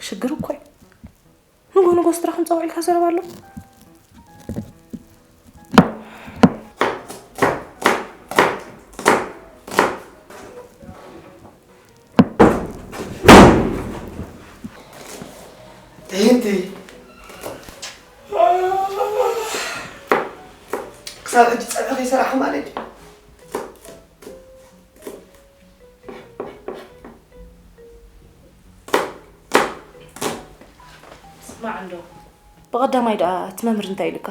ሽግር እኮ እዩ። ንጎ ንጎ ስድራኹም ጸውዒልካ ዘረባ ኣሎ። ትህንቲ ክሳብ ሕጂ ጸብሒ ከይሰራሓ ማለት እዩ። ስማዕ እንዶ፣ ብቐዳማይ ደኣ እቲ መምህር እንታይ ኢሉካ?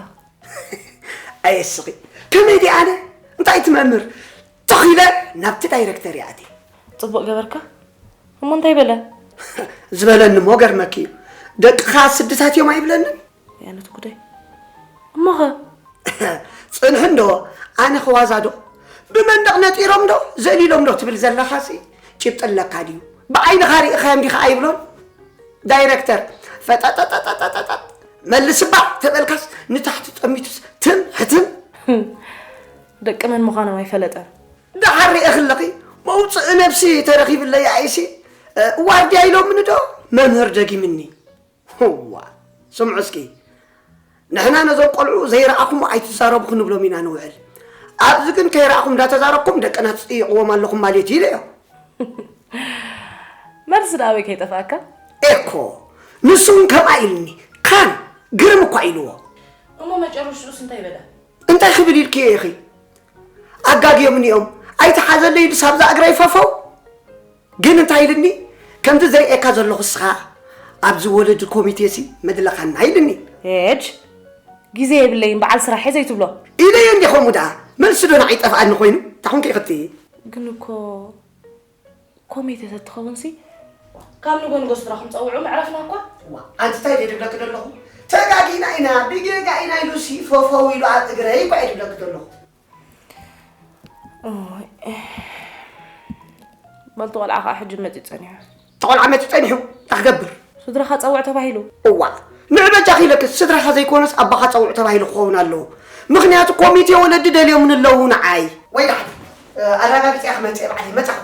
ኣየስኺ፣ ከመይ ዲ ኣነ እንታይ ትመምህር ትኺለ ናብቲ ዳይረክተር ይኣቲ። ጽቡቕ ገበርካ። እሞ እንታይ በለ? ዝበለኒ እሞ ገርመኪ እዩ። ደቅኻ ስድታት እዮም ኣይብለንን። ያነት ጉዳይ እሞኸ? ጽንሒ እንዶ፣ ኣነ ክዋዛ ዶ ብመንደቕ ነጢሮም ዶ ዘሊሎም ዶ ትብል ዘለኻሲ ጭብጢ ኣለካ ድዩ? ብዓይንኻ ርኢኻዮም ዲኻ ኣይብሎን? ዳይረክተር ፈጠጠጠጠጠጠጥ መልስባ ተበልካስ ንታሕቲ ጠሚቱስ ትም ሕትም። ደቂ መን ምዃኖም ኣይፈለጠን። ደሓር ርኤኽለኺ መውፅኢ ነብሲ ተረኺብለይ ኣይሲ ዋርድያ ኢሎምኒ ዶ መምህር ደጊምኒ። ዋ ስምዑ እስኪ ንሕና ነዞም ቆልዑ ዘይረኣኹም ኣይትዛረቡ ክንብሎም ኢና ንውዕል። ኣብዚ ግን ከይረኣኹም እንዳተዛረብኩም ደቅና ትፅይቕዎም ኣለኹም ማለት እዩ ኢለዮ። መልሲ ደኣ ኣበይ ከይጠፍኣካ? ኤኮ ንሱ እውን ከምኣ ኢልኒ። ካን ግርም እኳ ኢልዎ። እሞ መጨረሽኡስ እንታይ በለ? እንታይ ክብል ኢልክዮ ኢኺ? ኣጋግዮምኒ እዮም። ኣይትሓዘለይ ኢሉስ ኣብዛ እግረይ ፈፈው። ግን እንታይ ኢልኒ? ከምቲ ዝርእየካ ዘለኹ እስኻ ኣብዚ ወለዲ ኮሚቴ ሲ መድለኻና ኢልኒ። ኤጅ ግዜ የብለይን በዓል ስራሕ እየ ዘይትብሎ። ኢለዮ እንዲ ከምኡ ደኣ መልሲ ዶ ንዓይ ጠፍኣኒ ኮይኑ? ታኹንከ ክትይ? ግን እኮ ኮሚቴ ተትኸውን ሲ ካብ ንጎ ንጎ ስድራኹም ጸውዑ ምዕረፍና እኳ። ዋ ኣንቲ እንታይ ድብለኪ ዘለኹ? ተጋጊና ኢና ብጌጋ ኢና ኢሉ ሲ ፈፈው ኢሉ ኣብ እግረይ እኳ እየ ድብለኪ ዘለኹ። በልቲ ቆልዓ ከዓ ሕጂ መፂ ፀኒሑ። እቲ ቆልዓ መፂ ፀኒሑ እንታይ ክገብር? ስድራኻ ፀውዕ ተባሂሉ። እዋ ንዕ በጃኺ ኢለክስ ስድራኻ ዘይኮነስ ኣባኻ ፀውዕ ተባሂሉ ክኸውን ኣለዎ። ምኽንያቱ ኮሚቴ ወለዲ ደልዮምኒ ኣለዉ ንዓይ። ወይ ደሓን ኣረጋጊፀ እየ ክመፅእ እየ ባዕለይ መፃኹ።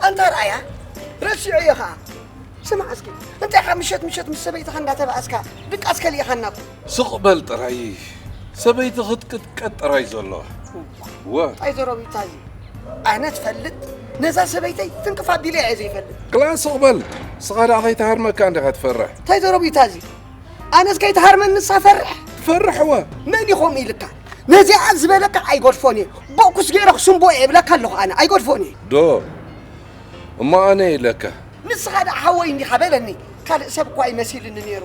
ኣንታ ርኣያ ረሲዐዮ ኸዓ። ስማዕ እስኪ እንታይ ካብ ምሸት ምሸት ምስ ሰበይትኻ እንዳተባኣስካ ድቃስ ከሊእኻና እኮ። ስቕ በል ጥራይ ሰበይቲ ክትቅጥቀጥ ጥራይ ዘሎ። ወ እንታይ ዘረቢታ እዚ ኣነ ትፈልጥ ነዛ ሰበይተይ ትንክፍ ኣቢለ እየ ዘይፈልጥ። ክላ ስቕ በል ስኻ ደኣ ከይትሃርመካ እንዲኻ ትፈርሕ። እንታይ ዘረቢታ እዚ ኣነስ ከይትሃርመኒ ንሳ ፈርሕ። ትፈርሕ ወ መን እዩ ከምኡ ኢልካ ነዚኣ ዝበለካ ኣይገድፎን እየ። ቦኩስ ገይረ ክስንቦ እየ እብለካ ኣለኹ ኣነ ኣይገድፎን እየ። ዶ እሞ ኣነ ኢለካ። ንስኻ ደኣ ሓወይ እንዲኻ በለኒ ካልእ ሰብ እኳ እዩ መሲልኒ ነይሩ።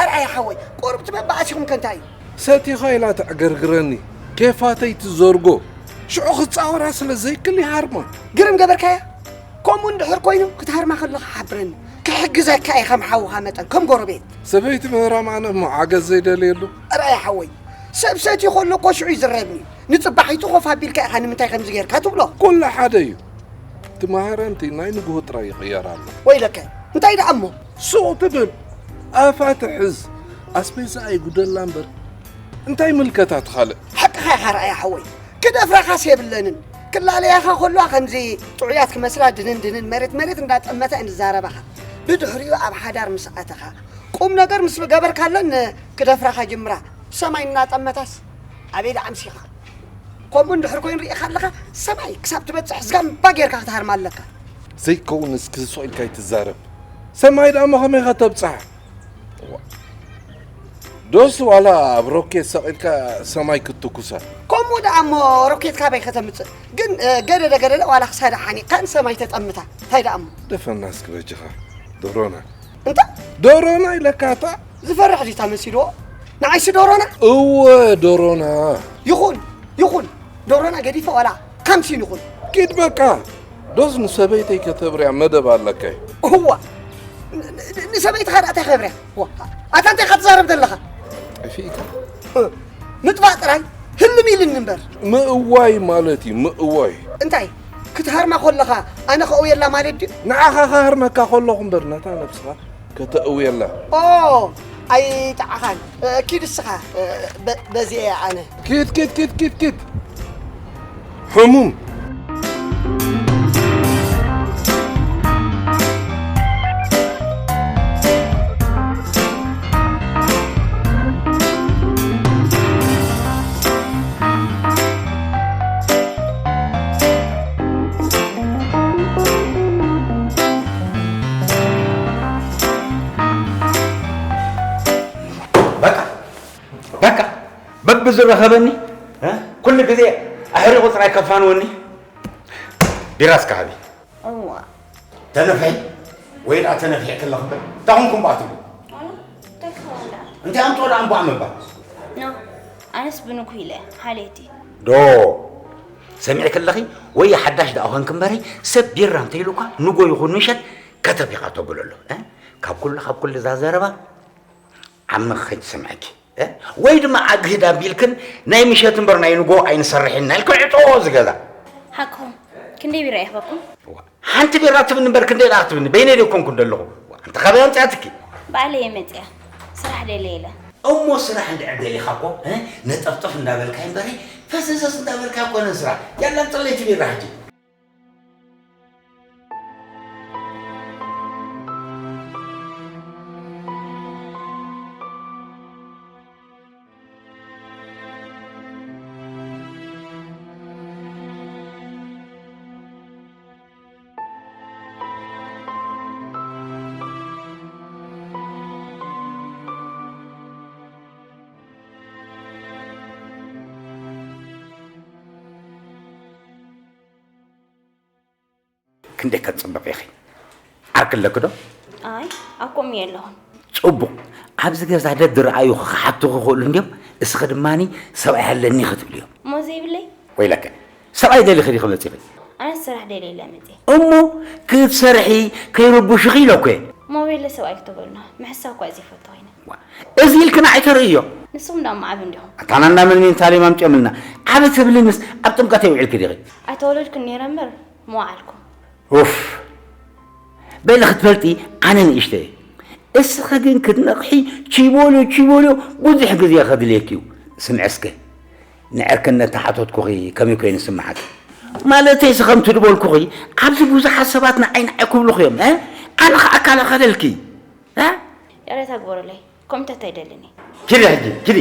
ኣርኣያ ሓወይ ቁሩብ ትበባኣስ ኢኹም ከ እንታይ እዩ? ሰቲኻ ኢላ ተዕገርግረኒ ኬፋተይ ትዘርጎ ሽዑ ክጻወራ ስለ ዘይክል ይሃርማ። ግርም ገበርካያ። ከምኡ እንድሕር ኮይኑ ክትሃርማ ከለኻ ሓብረኒ። ክሕግዘካ እየ ከም ሓውኻ መጠን ከም ጎረቤት። ሰበይቲ ምህራም ኣነ እሞ ሓገዝ ዘይደልየሉ። ኣርኣያ ሓወይ ሰብ ሰትዩ ከሎ እኮ ሽዑ ይዝረብኒ። ንጽባሒቱ ኮፍ ኣቢልካ ኢኻ ንምንታይ ከምዚ ጌርካ ትብሎ። ኩሉ ሓደ እዩ። እቲ መሃረምቲ ናይ ንግሆ ጥራይ ይቕየር ኣሎ። ወይለከ እንታይ ደኣ እሞ? ሱቕ ትብል ኣፋ ትሕዝ ኣስቤዛ ኣይጉደላ እምበር እንታይ ምልከታ እቲ ካልእ? ሓቅኻ ኢኻ ርኣያ ሓወይ ክደፍራኻስ የብለንን ክላለያኻ ከለዋ ከምዚ ጥዑያት ክመስላ ድንን ድንን መሬት መሬት እንዳጠመታ እንዛረባኻ ብድሕሪኡ ኣብ ሓዳር ምስ ኣተኻ ቁም ነገር ምስ ገበርካለን ክደፍራኻ ጅምራ ሰማይ እናጠመታስ ኣበይ ደኣ ኣምሲኻ ከምኡ እንድሕር ኮይኑ ርኢኻ ኣለኻ ሰማይ ክሳብ ትበጽሕ ዝጋምባ ጌርካ ክትሃርማ ኣለካ። ዘይከውን እስኪ ስቕ ኢልካ ኣይትዛረብ። ሰማይ ደኣ እሞ ከመይ ከተብጽሓ? ዶስ ዋላ ኣብ ሮኬት ሰቒልካ ሰማይ ክትትኩሳ? ከምኡ ደኣ እሞ ሮኬት ካበይ ከተምጽእ? ግን ገደደ ገደደ ዋላ ክሳዳ ሓኒቕካ ንሰማይ ተጠምታ። እንታይ ደኣ እሞ? ደፈና እስኪ በጅኻ ዶሮና። እንታይ? ዶሮና ኢለካ እታ ዝፈርሕ ድዩ ተመሲልዎ? ንዓይሲ ዶሮና? እወ ዶሮና። ይኹን ይኹን ዶሮና ገዲፈ ዋላ ካምሲን ይኹን። ኪድ በቃ ዶስ ንሰበይተይ ከተብርያ መደብ ኣለካ እዩ። እዋ ንሰበይትኻ ደኣ እንታይ ከብርያ? ኣታ እንታይ ኢኻ ትዛረብ ዘለኻ? ጠፊእካ ምጥፋእ ጥራይ ህልም ኢልኒ እምበር። ምእዋይ ማለት እዩ፣ ምእዋይ። እንታይ? ክትሃርማ ከለኻ ኣነ ከእውየላ ማለት ድዩ? ንዓኻ ክሃርመካ ከለኹ እምበር ነታ ነብስኻ ከተእውየላ። ኦ፣ ኣይጠዓኻን። እ፣ ኪድ እስኻ፣ እ፣ በ-፣ በዚኤ ኣነ። ኪድ፣ ኪድ፣ ኪድ፣ ኪድ፣ ኪድ። ሕሙም። በቃ በቃ በብዝረኸበኒ ኩሉ ግዜ ኣሕሪቑ ጥራይ ከፋንወኒ። ቢራ እስከ ሃቢ። እዋ። ተነፍሒ ወይ ደኣ ተነፍሒ ከለኺ እንታይ ኮንኩም ባትሉ? እንታይ ክኸውን ደኣ? እንታይ ኣምጥኦ ደኣ እምቧእ ምባል? ኖ፣ ኣነስ ብንኩ ኢለ፣ ሓልየቲ። ዶ፣ ሰሚዕኪ ኣለኺ? ወይ ሓዳሽ ደኣ ኾንኪ እምበረይ፣ ሰብ ቢራ እንተኢሉካ ንጎ ይኹን ምሸት ከተፍ ኢኻ ተብሎ ኣሎ። እ? ካብ ኩሉ፣ ካብ ኩሉ እዛ ዘረባ ዓሚ ከይትሰምዐኪ። እ? ወይ ድማ ኣግህድ ኣቢልክን ናይ ምሸት እምበር ናይ ንጎ ኣይንሰርሕን ኢልክን ዕጾ ዝገዛ። ሓቅኹም። ክንደይ ቢራ ይህበኩም? ሓንቲ ቢራ ትብኒ እምበር ክንደይ ደኣ ክትብኒ? በይነይ ደይ ኮንኩ ዘለኹ። ኣንቲ ካበይ ኣምጺኣትኪ? ባዕለይ እየ መጺኣ። ስራሕ ደልየ ኢለ። እሞ ስራሕ እንድሕር ደሊኻ እኮ፣ እ? ነጠፍጠፍ እንዳበልካ እምበሪ፣ ፈሰሰስ እንዳበልካ ኣይኮነን ስራሕ። ያላ ኣምጽለይ እቲ ቢራ ሕጂ። ክንደይ ከትጽብቕ ኢኺ? ዓርኪ ኣለኪ ዶ? ኣይ፣ ኣኮም እየ ኣለኹ። ጽቡቕ። ኣብዚ ገዛ ደድረኣዩኺ ክሓቱኺ ይኽእሉ እንድዮም። እስኺ ድማኒ ሰብኣይ ኣለኒ ክትብሊ እዮም። እሞ ዘይብለይ? ወይለከ። ሰብኣይ ደሊኺ ዲኺ መጺኺ? ኣነ ስራሕ ደልየ ኢለ መጺኤ። እሞ ክትሰርሒ ከይርብሹኺ ኢለ እኮ እየ። እሞ ወይለ ሰብኣይ ክትብሉና፣ ምሕሳብ እኳ ዘይፈቱ ኮይነ። ዋ፣ እዚ ኢልክና ኣይተርእዮ። ንስኹም ደኣ መዓብ እንዲኹም። ኣታ ናና መን ሜንታልዮም ኣምጺኦምልና? ዓቢ ትብልንስ ኣብ ጥምቀተይ ውዒልኪ ዲኺ? ኣይተወለድኩን ነይረ እምበር ምወዓልኩ። ኡፍ! በሊ ክትፈልጢ ኣነ ንእሽተይ እየ። እስኺ ግን ክትነቕሒ ቺቦልዮ ቺቦልዮ ብዙሕ ግዜ ከድልየኪ እዩ። ስምዒ እስከ፣ ንዕርክነት ተሓተትኩኺ ከመይ ኮይኑ ዝስምዓኪ? ማለተይሲ ከምቲ ዝበልኩኺ ኣብዚ ብዙሓት ሰባት ንዓይ ንዓይ ክብሉኺ እዮም። እ? ኣነ ኸኣ እከላኸለልኪ። እ? ይቕሬታ ግበሩለይ። ከምኡ እንታይ ይደልን እየ። ኪዲ ሕጂ ኪዲ።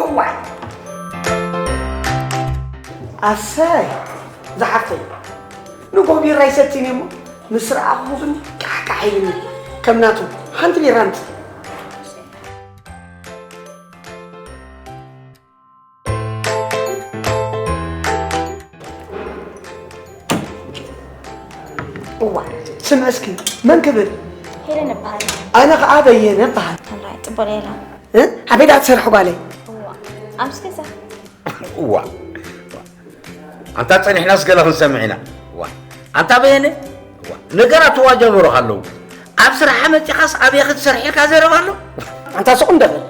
እዋይ ኣሰይ ዝሓፍተይ ንጎ ቢራ ይሰትኒ እሞ ምስ ረኣኹ ግን ቃሕቃሕ ኢሉኒ ከም ናቱ ሓንቲ ቢራ ኣምጽእ። እዋ ስምዒ እስኪ መን ክብል? ሄለን እበሃል። ኣነ ኸዓ በየነ እበሃል። ኣላ ይጥበል የላ። እ? ኣበይ ደኣ ትሰርሒ ጓለይ? እዋ ኣብስ ገዛ። እዋ ኣንታ ጸኒሕናስ ገለ ክንሰምዕ ኢና። እዋ ኣንታ በየነ እዋ ነገራት ተዋጀበሩኻ ኣለዉ። ኣብ ስራሓ መጺኻስ ኣበይ ክትሰርሒ ኢልካ ዘረባ ኣሎ? ኣንታ ስቕ እንዶ በል።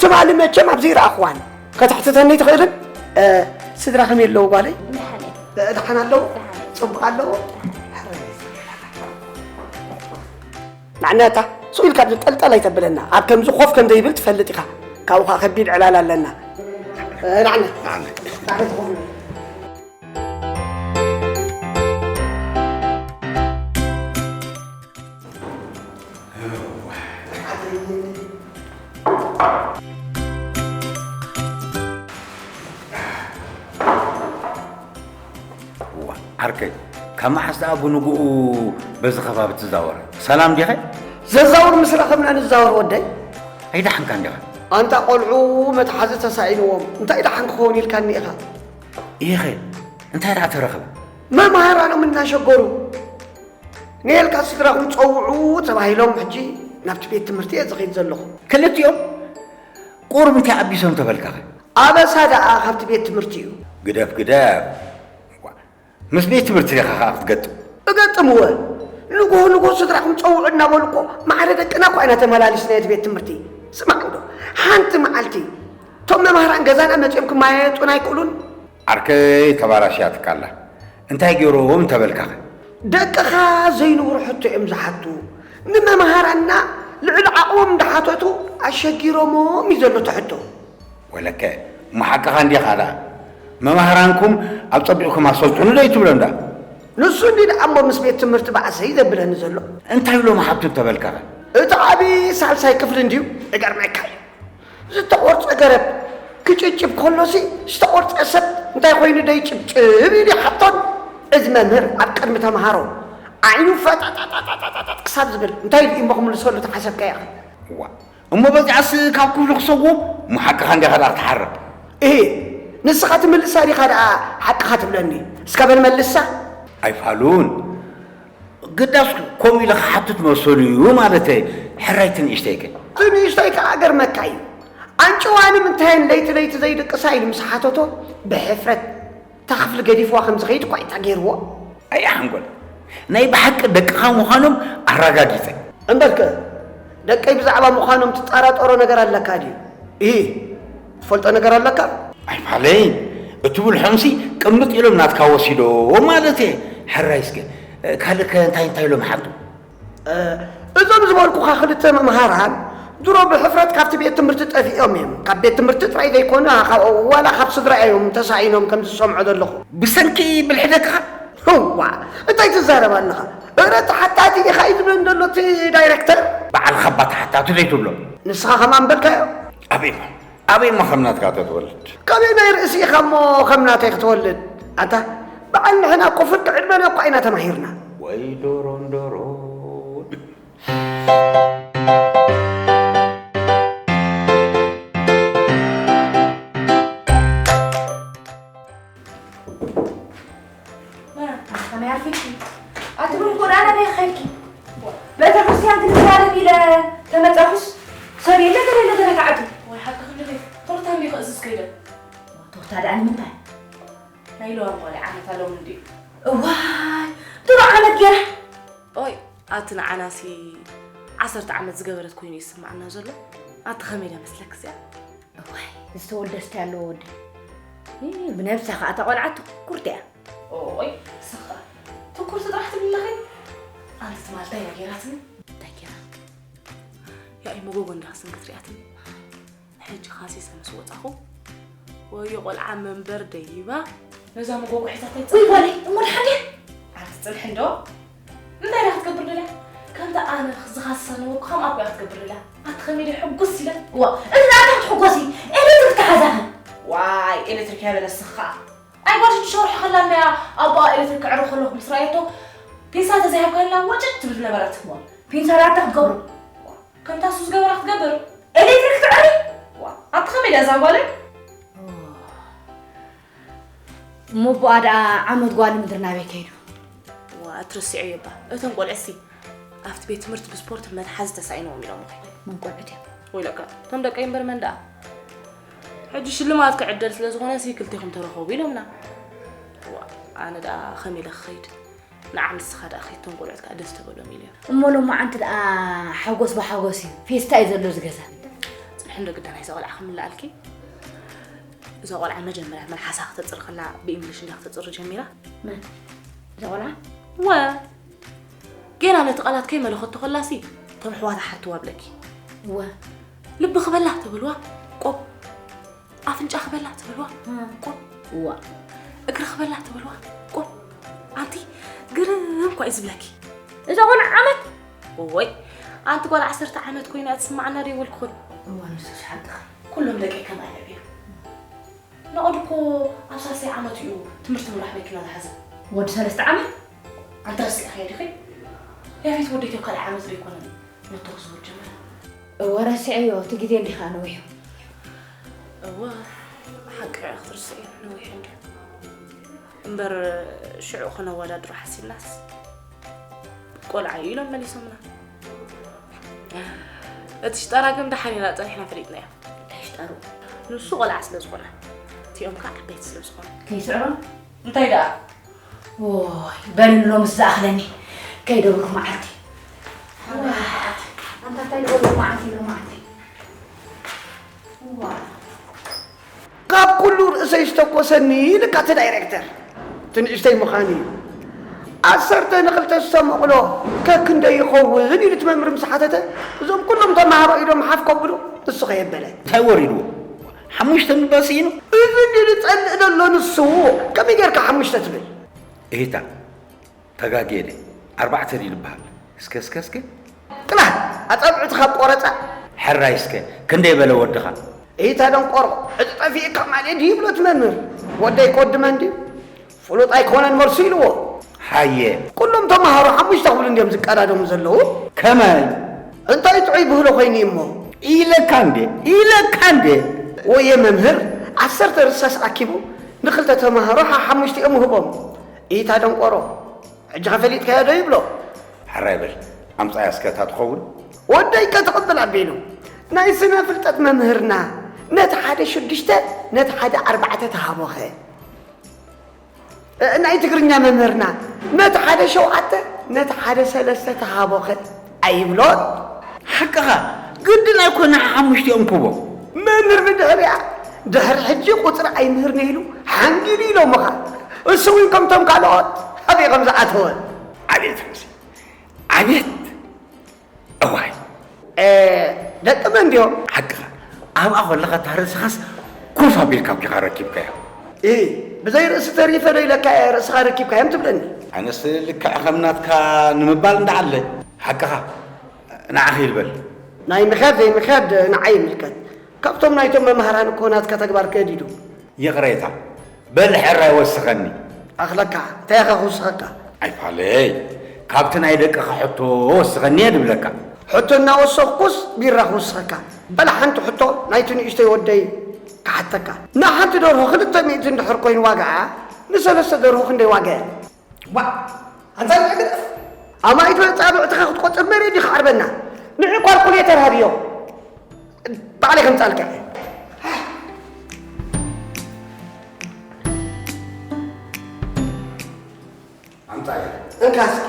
ትማሊ መቸም ኣብዚ ይረኣኽዋን። ከተሕትተኒ ትኽእልን? ስድራ ከመይ ኣለዉ ጓለይ? ደሓን ኣለዉ? ጽቡቕ ኣለዉ? ናዕና እታ ስቕ ኢልካ ጠልጠል ኣይተብለና። ኣብ ከምዚ ኮፍ ከም ዘይብል ትፈልጥ ኢኻ። ካብኡ ኸኣ ከቢድ ዕላል ኣለና። ናዕና። ዓርከይ፣ ካብ መዓስ ደኣ ብንግኡ በዚ ከባቢ ትዛወር? ሰላም ዲኸ? ዘዛውር ምስ ረኸብና ንዛወር ወደይ። ኣይደሓንካን ዲኻ? ኣንታ ቆልዑ መትሓዚ ተሳኢንዎም እንታይ ደሓን ክኸውን ኢልካኒ ኢኻ? ኢኸ እንታይ ደኣ ተረኽበ? መምሃራኖም እናሸገሩ ንኤልካ ስድራኹም ጸውዑ ተባሂሎም ሕጂ ናብቲ ቤት ትምህርቲ እየ ዝኸይድ ዘለኹ። ክልቲኦም ቁሩብ እንታይ ኣቢሶም ተበልካኸ? ኣበሳ ደኣ ካብቲ ቤት ትምህርቲ እዩ። ግደፍ ግደፍ። እኳ ምስ ቤት ትምህርቲ ዲኻ ኸኣ ክትገጥም? እገጥምወ። ንግሆ ንግሆ ስድራኹም ጸውዑ እናበሉ እኮ ማዕረ ደቅና እኳ ኢና ተመላሊስና እቲ ቤት ትምህርቲ። ስማዕ እንዶ፣ ሓንቲ መዓልቲ እቶም መማህራን ገዛና መጺኦም ክመያየጡና ኣይክእሉን? ዓርከይ ተባላሽያትካ ኣላ። እንታይ ገይሮም እንተበልካኸ? ደቅኻ ዘይንቡር ሕቶ እዮም ዝሓቱ። ንመምሃራንና ልዕሊ ዓቕሞም እንዳሓተቱ ኣሸጊሮሞም እዩ ዘሎ እቲ ሕቶ። ወለከ፣ እሞ ሓቅኻ እንዲኻ ደኣ። መማህራንኩም ኣብ ጸቢቕኩም ኣሰልጥኑ ዶ ኣይትብሎም ደኣ? ንሱ እንዲ ደኣ እሞ ምስ ቤት ትምህርቲ ባእሰይ ዘብለኒ ዘሎ። እንታይ ኢሎም ሓቱ እንተበልካኸ? እቲ ዓቢ ሳልሳይ ክፍሊ እንድዩ፣ ይገርመካ እዩ። ዝተቖርጸ ገረብ ክጭብጭብ ከሎሲ፣ ዝተቖርጸ ሰብ እንታይ ኮይኑ ደይጭብጭብ ኢሉ ይሓቶን፣ እዚ መምህር ኣብ ቅድሚ ተምሃሮ ዓይኑ ፈጣጣጣጣጣጣጥ ክሳብ ዝብል እንታይ ኢሉ እሞ ክምልሰሉ ተሓሰብካያ? እዋ፣ እሞ በዚዓስ ካብ ክፍሊ ክሰዎም? እሞ ሓቅኻ እንዲኻ ደኣ ክትሓርቕ። እሂ፣ ንስኻ ትምልሳ ዲኻ ደኣ ሓቅኻ ትብለኒ? እስከ በል መልሳ። ኣይፋሉን። ግዳስ ከምኡ ኢለ ክሓትት መሰሉ እዩ ማለተይ። ሕራይ ትንእሽተይ ከ? ትንእሽተይ ከኣ ገርመካ እዩ። ኣንጭዋ ንምንታይ ለይቲ ለይቲ ዘይድቅሳ ኢሉ ምስ ሓተቶ፣ ብሕፍረት እታ ክፍሊ ገዲፍዋ ከም ዝኸይድ እኳ እዩ ገይርዎ። ኣይ ሓንጎል፣ ናይ ብሓቂ ደቅኻ ምዃኖም ኣረጋጊጸ። እምበርከ፣ ደቀይ ብዛዕባ ምዃኖም ትጠራጠሮ ነገር ኣለካ ድዩ? እሂ፣ ትፈልጦ ነገር ኣለካ? ኣይፋለይን፣ እቲ ብልሖምሲ ቅምጥ ኢሎም ናትካ ወሲዶም ማለት እየ። ሕራይ እስከ፣ ካልእ ከ እንታይ እንታይ ኢሎም ሓቱ? እ፣ እዞም ዝበልኩኻ ክልተ መምሃራን ድሮ ብሕፍረት ካብቲ ቤት ትምህርቲ ጠፊኦም እዮም። ካብ ቤት ትምህርቲ ጥራይ ዘይኮነ፣ ካብ፣ ዋላ ካብ ስድራ እዮም ተሳኢኖም ከም ዝሰምዖ ዘለኹ። ብሰንኪ ብልሒ ደቅኻ? እዋ፣ እንታይ ትዛረብ ኣለኻ? እረ፣ ተሓታቲ ኢኻ እዩ ዝብለኒ ዘሎ እቲ ዳይሬክተር። ባዕልኻ እባ ተሓታቲ ዘይትብሎ። ንስኻ ከማን በልካዮ? ኣበይ እሞ፣ ኣበይ እሞ ከም ናትካ ተትወልድ? ካበይ ናይ ርእሲ ኢኻ እሞ ከም ናተይ ክትወልድ? ኣንታ፣ በዓል ንሕና እኮ ፍርቂ ዕድመና እኳ ኢና ተማሂርና። ወይ ዶሮን ዶሮን። መራ፣ ከመይ ኣርፊድኪ? ኣቲ ብሩክ፣ ወደ ኣነ በይ ኸድኪ። ቤተ ክርስቲያን ክንዛረብ ኢለ ተመጻኹስ፣ ሰብ የለ፣ ገለ የለ፣ ገለ ከዓዱ። ወይ ሓቂ ክንደይ? ቶርታ እንዲኸ እዝዝ ከይደ? ቶርታ ደኣ ንምንታይ? ናይ ሎሚ ቆልዓ ዓመት ኣሎም እንድዩ። እዋይ፣ ድሮ ዓመት ገይራ። ኦይ፣ ኣቲ ንዓናሲ ዓሰርተ ዓመት ዝገበረት ኮይኑ ይስምዓና ዘሎ። ኣቲ ኸመይ ኢለ መስለክ እዚኣ? እዋይ፣ ዝተወልደ እስቲ ኣለዎ ወደይ። እ፣ ብነብሳ ኸኣ እታ ቆልዓ ትኩርት እያ። ኦይ፣ ስኻ ትኩርቲ ጥራሕ ትብሊ ኣለኺ? ኣንቲ ትማል እንታይ እያ ገይራትኒ? እንታይ ገይራ? ያኢ መጎጎ እንዳ ክስንክት ሪኣትኒ። ሕጂ ኻሲሰ ምስ ወጻኹ፣ ወዮ ቆልዓ መንበር ደይባ፣ ነዛ መጎጎ ሒዛታ ወይ ይጸ- ጓለይ፣ እሞ ድሓን ድያ? ኣንቲ ጽንሒ እንዶ። እንታይ ደኣ ክትገብር ደልያ? ከምታ ኣነ ዝኻስሳ ነበርኩ፣ ከምኣ እኮ እያ ክትገብር ደልያ። ኣቲ ኸመይ ድየ ሕጉስ ኢለ። ዋ፣ እዚ ደኣ እንታይ ክትሕጎሲ? ኤሌክትሪክ ተሓዛኸ። ዋይ፣ ኤሌክትሪክ እያ በለ እስኻ። ኣይ፣ ጓል ሽዱሽተ ወርሒ ከላ እንድያ ኣቦኣ ኤሌክትሪክ ከዕርብ ከለኹ ምስ ረኣየቶ፣ ፒንሳ ተዘይሃብካላ ወጭጭ ትብል ነበረት። ዋ፣ ፒንሳ ደኣ እንታይ ክትገብሮ? ከምታ እሱ ዝገበራ ክትገብር? ኤሌክትሪክ ትዕሪ? ዋ፣ ኣቲ ኸመይ ድያ እዛ ጓለይ? እሞ ኣቦኣ ደኣ ዓመት ጓል ምድሪ ናበይ ከይዱ? ዋ፣ ኣትርስዕዮ እባ። እቶም ቆልዑሲ ኣብቲ ቤት ትምህርቲ ብስፖርት መትሓዚ ተሳኢኖም ኢሎም ኸይዱ። መን ቆልዑት እዮም? ወይለካ፣ እቶም ደቀይ እምበር መን ደኣ? ሕጂ ሽልማት ክዕደል ስለ ዝኾነሲ ክልቴኹም ተረኸቡ ኢሎምና። ዋ፣ ኣነ ደኣ ከመይ ኢለ ክኸይድ? ንዓ ንስኻ ደኣ ኸይድ፣ እቶም ቆልዑት ከኣ ደስ ተበሎም ኢለ። እሞ ሎማዓንቲ ደኣ ሓጎስ ብሓጎስ እዩ። ፌስታ እዩ ዘሎ እዚ ገዛ። ጽንሒ እንዶ ግዳ ናይዛ ቆልዓ ክምልኣልኪ። እዛ ቆልዓ መጀመርያ መልሓሳ ክተጽሪ ከላ ብእንግሊሽ እንድያ ክተጽሪ ጀሚራ። መን? እዛ ቆልዓ? ወ፣ ጌና ነቲ ቃላት ከይመለኸቶ ከላሲ፣ እቶም ኣሕዋታ ሓትዋ ብለኪ። እወ። ልቢ ክበላ ተብልዋ፣ ቆብ። ኣፍንጫ ክበላ ተብልዋ፣ እ። ቆብ። እዋ። እግሪ ክበላ ተብልዋ፣ ቆብ። ኣንቲ ግርም እኳ እዩ ዝብለኪ። እዛ ቆልዓ ዓመት? እወይ፣ ኣንቲ ጓል ዓሰርተ ዓመት ኮይና እያ ትስምዓና ዶ ይበልኩኽን? እዋ፣ ንሱስ ሓቅኺ። ኩሎም ደቀይ ከምኣ እዮም። ናኦድ እኮ ኣብ ሳልሳይ ዓመቱ እዩ ትምህርቲ ምምራሕ መኪና ዝሓዘ። ወዲ ሰለስተ ዓመት? ኣንቲ ረሲዕኽዮ ዲኺ? ያፌት ወደይ ካብ ካልኣይ ዓመት ዶ ኣይኮነን ሞቶ ክዝውር ጀመረ? እወ፣ ረሲዐዮ፣ እቲ ግዜ እንዲኻ ነዊሑ። እወ፣ ሓቂ ክትርስዒ ነዊሑ እንድዩ። እምበር ሽዑ ክነወዳድሮ ሓሲብናስ፣ ቆልዓ እዩ ኢሎም መሊሶምና። እቲ ሽጣራ ግን ደሓን ኢና ጸኒሕና ፈሊጥናዮ። እንታይ ሽጣሩ? ንሱ ቆልዓ ስለ ዝኾነ፣ እቲኦም ከኣ ዓበይቲ ስለ ዝኾኑ። ከይስዕሮም? እንታይ ደኣ? ኦይ፣ በልኒ ሎምስ ዝኣኽለኒ። ከይደ ብሩኽ መዓልቲ። ኣንታ እንታይ ደኣ ሎማዓንቲ፣ ሎማዓንቲ? ዋ። ካብ ኩሉ ርእሰይ ዝተኮሰኒ ኢልካ እቲ ዳይሬክተር። እቲ ንእሽተይ ምዃን እዩ። ዓሰርተ ንኽልተ ዝተመቕሎ ከክንደይ ይኸውን ኢሉ እቲ መምህር ምስ ሓተተ፣ እዞም ኩሎም ተማሃሮ ኢዶም ሓፍ ከብሉ፣ ንሱ ከየበለ። እንታይ ወሪድዎ? ሓሙሽተ ምባል ስኢኑ? እዚ እንዲ ዝጸልእ ዘሎ ንሱ፣ ከመይ ጌርካ ሓሙሽተ ትብል? እሂታ፣ ተጋግየ ድየ? ኣርባዕተ ድዩ ዝበሃል? እስከ፣ እስከ፣ እስከ። ጥላህ፣ ኣጻብዕትኻ ቆረጻ። ሕራይ እስከ፣ ክንደይ በለ ወድኻ? እሂታ ደንቆሮ፣ ዕጢ ጠፊእካ ማለት ድዩ ይብሎ እቲ መምህር። ወደይ ክወዲ መን ድዩ? ፍሉጥ ኣይኮነን መልሱ ኢልዎ። ሃየ። ኩሎም ተማሃሮ ሓሙሽተ ክብሉ እንድዮም ዝቀዳደሙ ዘለዉ። ከመይ? እንታይ ጥዑይ ብህሎ ኮይኑ እሞ። ኢለካ እንዴ? ኢለካ እንዴ? ወየ መምህር፣ ዓሰርተ ርሳስ ኣኪቡ ንኽልተ ተማሃሮ ሓሓሙሽቲኦም ውህቦም። ኢታ ደንቆሮ፣ ሕጂ ኸ ፈሊጥካዮ ዶ ይብሎ? ሕራይ በል፣ ኣምጻያ እስከ እታ ትኸውን። ወደይ ከ ትቕብል ኣቢሉ። ናይ ስነ ፍልጠት መምህርና ነቲ ሓደ ሽዱሽተ፣ ነቲ ሓደ ኣርባዕተ ተሃቦኸ። እ፣ ናይ ትግርኛ መምህርና ነቲ ሓደ ሸውዓተ፣ ነቲ ሓደ ሰለስተ ተሃቦኸ ኣይብሎን? ሓቅኻ፣ ግድን ኣይኮነ ሓሙሽቲኦም ክቦ። መምህር ብድሕሪኣ፣ ድሕሪ ሕጂ ቁጽሪ ኣይምህርነ ኢሉ ሓንጊዱ ኢሎምኻ። እሱ እውን ከምቶም ካልኦት ኣበይ ከም ዝኣተወ። ኣቤት ርእሲ፣ ኣቤት! እዋይ! እ፣ ደቂ መን ድዮም? ሓቅኻ፣ ኣብኣ ከለኻ እታ ርእስኻስ ኮፍ ኣቢልካ ዲኻ ረኪብካያ? እ፣ ብዘይ ርእሲ ተሪፈ ዶ ኢለካ እየ ርእስኻ ረኪብካዮም ትብለኒ? ኣነስ ልክዕ ከም ናትካ ንምባል እንዳዓለ። ሓቅኻ፣ ንዓኺ ይልበል። ናይ ምኽያድ ዘይምኽያድ ንዓይ ይምልከት። ካብቶም ናይቶም መምሃራን እኮ ናትካ ተግባር ክእድ ኢሉ። ይቕሬታ፣ በል ሕራይ ወስኸኒ። ኣኽለካ፣ እንታይ ኢኻ ክውስኸካ? ኣይፋለይ፣ ካብቲ ናይ ደቅኻ ሕቶ ወስኸኒ እየ ድብለካ። ሕቶ እናወሰኽኩስ ቢራ ክውስኸካ። በል ሓንቲ ሕቶ ናይቲ ንእሽተይ ወደይ ክሓተካ። ንሓንቲ ደርሆ ክልተ ሚእቲ እንድሕር ኮይኑ ዋጋኣ፣ ንሰለስተ ደርሆ ክንደይ ዋጋ እያ? ዋ! ኣንታ ንዕግደፍ! ኣማኢት መጻብዕትኻ ክትቆጽር መሬት ዲኻ ዓርበና? ንዒ ኳልኩሌተር ሃብዮ። ባዕለይ ከምጻልካ እየ። ኣምጻዮ። እንካ እስኪ።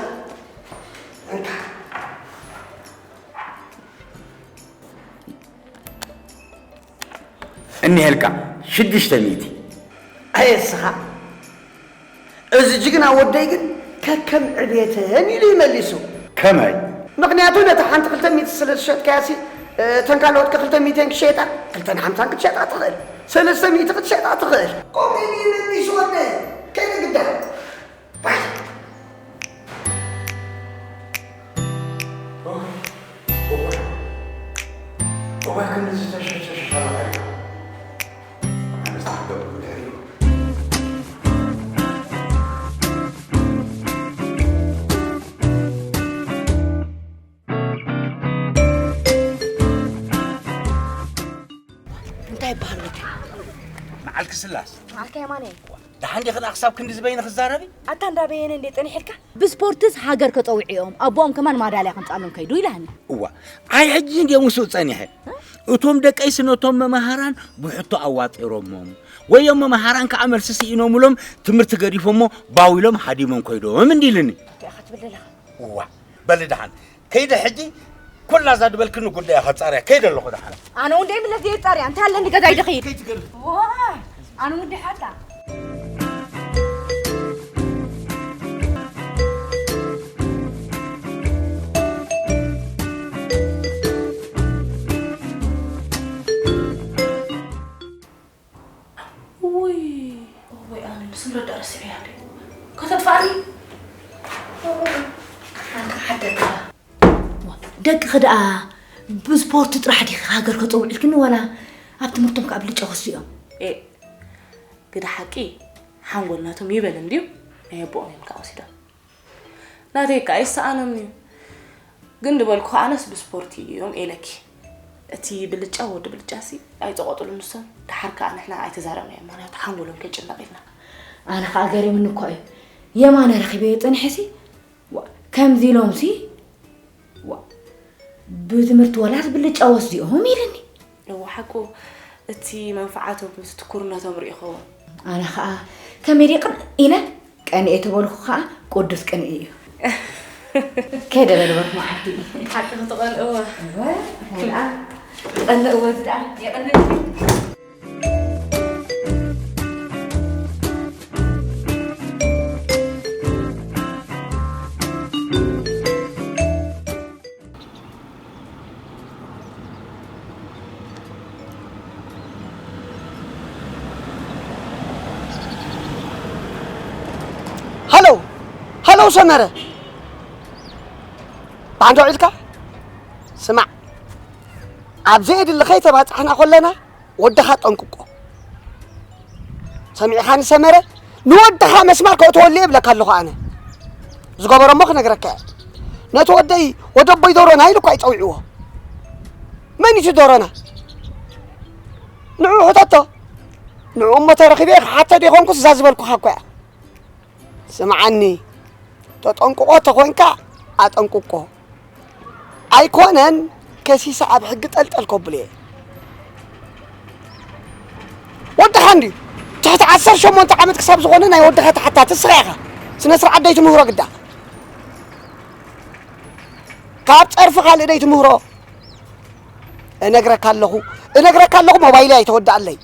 እንካ። እኒሄልካ ሽዱሽተ ሚእቲ። ኣየ እስኻ፣ እዚ ጅግና ወደይ ግን ከከም ዕብየተን ኢሉ እዩ መሊሱ። ከመይ? ምኽንያቱ ነታ ሓንቲ ክልተ ሚእቲ ስለ ዝሸጥካያሲ፣ እተን ካልኦት ከ ክልተ ሚእቲ ክሸጣ፣ ክልተ ሓምሳን ክትሸጣ ትኽእል፣ ሰለስተ ሚእቲ ክትሸጣ ትኽእል። ከምኡ ኢሉ እዩ መሊሱ ወደይ፣ ከይደ ግዳ። ባይ። እዋይ፣ እዋይ፣ ክንዲ ዝተሸሸሸ ሻላ ታሪኽ። ኣነስ ተሓገቡ ብድሕሪኡ። እንታይ ይበሃል ወዲ? መዓልኪ ስላስ። መዓልኪ የማነ። ደሓን ዲኺ ደኣ ክሳብ ክንዲ ዝበይነ ክዛረቢ? ኣታ እንዳ በየነ እንዴ ጸኒሕልካ? ብስፖርትስ ሃገር ከጸውዑ እዮም። ኣቦኦም ከማን ማዳልያ ከምጻሎም ከይዱ ኢላኒ። እዋ፣ ኣይ ሕጂ እንድየ ምስኡ ጸኒሐ። እቶም ደቀይሲ ነቶም መማሃራን ብሕቶ ኣዋጢሮሞም። ወዮም መማሃራን ከኣ መልሲ ስኢኖምሎም ትምህርቲ ገዲፎሞ ባው ኢሎም ሃዲሞም ከይዶም እንዲልኒ። እንታይ ኢኻ ትብል ዘለኻ? እዋ፣ በሊ ደሓን። ከይደ ሕጂ ኩላ እዛ ድበልክኒ ጉዳይ እያ ከጻርያ። ከይደ ኣለኹ ደሓን። ኣነ እውን ደይምለስ እየ ጻርያ። እንታይ ኣለኒ ገዛይ ድኸይድ። ከይትገርም። ዋይ፣ ኣነ እውን ደሓታ። ውይ፣ ወይ ኣነ ንስምረት ደኣ ረሲዐያ እንዴ? ከተጥፋእኒ? ኣንታ ሓደካ። ደቅኺ ደኣ ብስፖርት ጥራሕ ዲኺ ሃገር ከጸውዕልክኒ ዋላ ኣብ ትምህርቶም ከኣ ብልጫ ወስድኦም? ኤ፣ ግደ ሓቂ ሓንጎል ናቶም ይበል እንድዩ፣ ናይ ኣቦኦም እዮም ከኣ ወሲዶም። ናተይ ከኣ ይሰኣኖም እዩ። ግን ዝበልኩ ኣነስ ብስፖርት እዮም ኢለኪ። እቲ ብልጫ ወዲ ብልጫሲ ኣይጸቆጥሉን ንሶም። ደሓር ከኣ ንሕና ኣይተዛረብናዮ፣ ምኽንያቱ ሓንጎሎም ከይጭነቕ ኢልና። ኣነ ከኣ ገሪሙኒ እኮ እዩ። የማነ ረኺበዮ ጸኒሐሲ፣ ዋ፣ ከምዚ ኢሎምሲ፣ ዋ፣ ብትምህርቲ ወላስ ብልጫ ወስዲኦም ኢልኒ። እወ፣ ሓቁ፣ እቲ መንፍዓቶም ምስ ትኩርነቶም ርኢኸዎም። ኣነ ኸኣ ከመይ ድየ ቅንእ ኢለ? ቀንኤ ተበልኩ ኸኣ ቅዱስ ቅንኢ እዩ። ከይደ በል በርኩ መዓልቲ። ሓቂ ክትቐንእዎ። እወ፣ እንታይ ደኣ? ትቐንእዎ እዚ ደኣ የቐንእ። ሃሎ፣ ሃሎ ሰመረ፣ ብዓንዶ ኢልካ ስማዕ፣ ኣብ ዘየድሊ ከይተባጻሕና ከለና ወድኻ ጠንቅቆ። ሰሚዕኻኒ ሰመረ? ንወድኻ መስማር ከእትወሉ እየ እብለካ ኣለኹ ኣነ። ዝገበሮ እሞ ክነግረካ እየ። ነቲ ወደይ ወደቦይ ዶሮና ኢሉ እኳ ይጸውዕዎ። መን እዩ እቲ ዶሮና? ንዑ ሕተቶ። ንዑ እሞ ተረኺበ ክሓቶ ዶ ይኾንኩስ እዛ ዝበልኩኻ እኮ እያ። ስምዓኒ፣ ተጠንቅቆ ተኾንካ ኣጠንቅቆ። ኣይኮነን ከሲሰ ኣብ ሕጊ ጠልጠል ከብሎ እየ። ወድኻ እንድዩ ትሕቲ ዓሰርተ ሸሞንተ ዓመት ክሳብ ዝኾነ ናይ ወድኻ ተሓታቲ ንስኻ ኢኻ። ስነ ስርዓት ደይትምህሮ ግዳ። ካብ ጸርፊ ካልእ ደይትምህሮ። እነግረካ ኣለኹ፣ እነግረካ ኣለኹ፣ ሞባይለይ ኣይተወድኣለይ።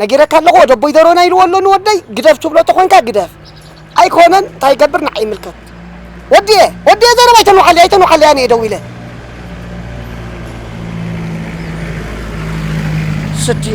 ነጊረካ ኣለኹ፣ ወደቦይ ደሮና ኢልዎ ኣሎ ንወደይ፣ ግደፍ ትብሎ ተኾንካ ግደፍ። ኣይኮነን፣ እንታይ ይገብር ንዓይ ይምልከት። ወዲየ፣ ወዲየ ዘረባ ኣይተንውሓለይ፣ ኣይተንውሓለይ፣ ኣነ እየ ደዊለ። ስዲ።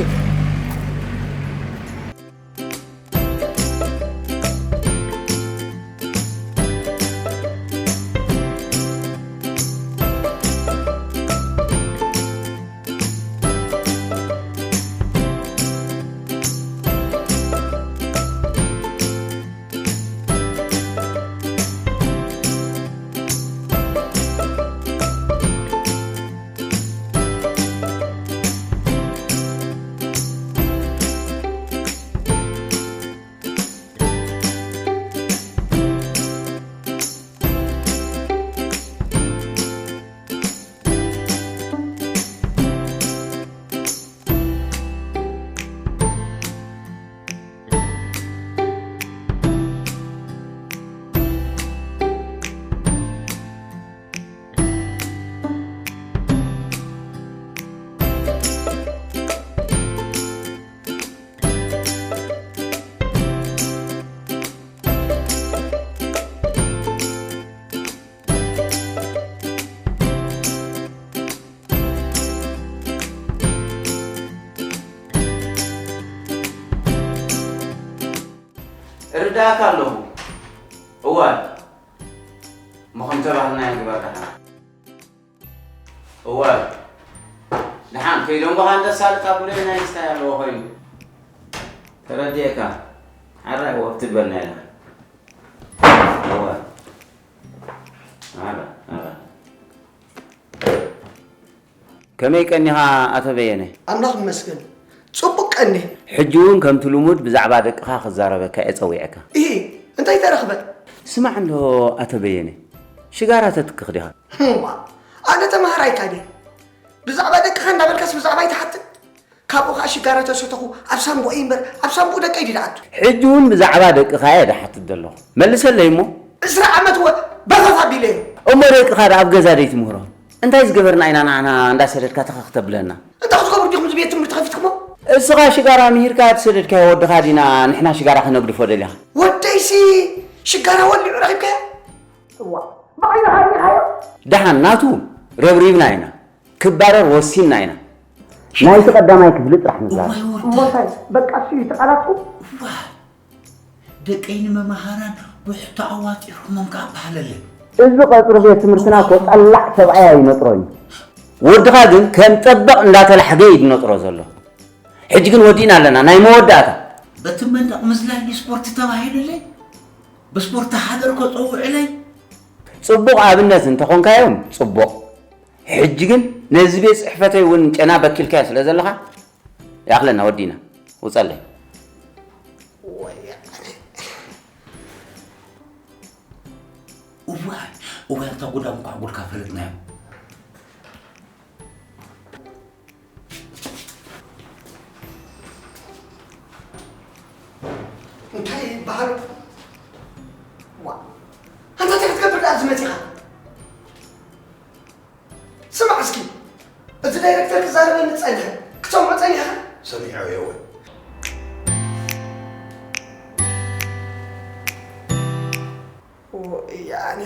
እርዳእካ ኣለኹ። እዋይ፣ እሞ ከም ተባህልናዮ ግበር ደሓን። እዋይ፣ ደሓን ከይደንጎኻ እንተሳልጥ ኣብ ብሬን ናይ ምስታይ ኣለዎ ኮይኑ። ተረዲኤካ። ሓራይ ወፍቲ በልና ኢኻ። እዋይ። ኣላ፣ ኣላ። ከመይ ቀኒኻ ኣቶ በየነ? ኣምላኽ ይመስገን። ጽቡቕ ቀኒ። ሕጂ እውን ከምቲ ልሙድ ብዛዕባ ደቅኻ ክዛረበካ እየ ጸዊዐካ። እሂ፣ እንታይ ተረኽበ? ስማዕ እንዶ ኣቶ በየነ፣ ሽጋራ ተትክኽ ዲኻ? እዋ፣ ኣነ ተማሃራይካ ድየ? ብዛዕባ ደቅኻ እንዳበልካስ ብዛዕባይ ትሓትት? ካብኡ ኸኣ ሽጋራ ተሰተኹ ኣብ ሳንቡእይ እምበር ኣብ ሳንቡእ ደቀይ ድዩ ዝኣቱ? ሕጂ እውን ብዛዕባ ደቅኻ እየ ድሓትት ዘለኹ። መልሰለይ እሞ። ዕስራ ዓመት ወ-፣ በፈፍ ኣቢለዮ። እሞ ደቅኻ ደኣ ኣብ ገዛ ደይትምህሮም? እንታይ ዝገበርና ኢና ንዓና እንዳሰደድካ ተኸኽ ተብለና? እንታይ ክትገብሩ ዲኹም እዚ ቤት ትምህርቲ ከፊትኩሞ? እስኻ ሽጋራ ምሂርካ ትሰደድካዮ ወድኻ ዲና ንሕና ሽጋራ ክነግድፎ ደሊኻ? ወደይሲ ሽጋራ ወሊዑ ረኺብካዮ? እዋ፣ ብዓይንኻ ርኢኻዮ? ደሓን ናቱ ረብሪብና ኢና። ክባረር ወሲንና ኢና። ናይቲ ቀዳማይ ክፍሊ ጥራሕ ንዛረብ። እሞ እንታይ? በቃ እሱ እዩ እቲ ቃላትኩም? እዋ፣ ደቀይ ንመማህራን ብሕቶ ኣዋጢርኩሞም ከኣ በሃለለይ። እዚ ቀጽሪ ቤት ትምህርትና እኮ ጠላዕ ሰብኣይ ኣይነጥሮን እዩ። ወድኻ ግን ከም ጠበቕ እንዳተላሕገ እዩ ዝነጥሮ ዘሎ። ሕጂ ግን ወዲእና ኣለና፣ ናይ መወዳእታ። በቲ መንደቕ ምዝላል ስፖርት ተባሂሉለይ፣ ብስፖርት ሃገር ከጸውዕለይ። ጽቡቕ ኣብነት እንተኾንካዮም ጽቡቕ። ሕጂ ግን ነዚ ቤት ጽሕፈተይ እውን ጨና በኪልካዮ ስለ ዘለኻ፣ ይኣኽለና፣ ወዲእና። ውጸለይ። እዋይ፣ እዋይ፣ ኣንታ ጉዳም እኳ ጉድካ ፈለጥናዮ። ዋ፣ ኣንታ እንታይ ክትገብር ደኣ ኣብዚ መጺኻ? ስማዕ እስኪ፣ እቲ ዳይረክተር ክዛረበኒ ጸኒሐ፣ ክትሰምዖ ጸኒሕካ? ሰሚዐ የወ ያኔ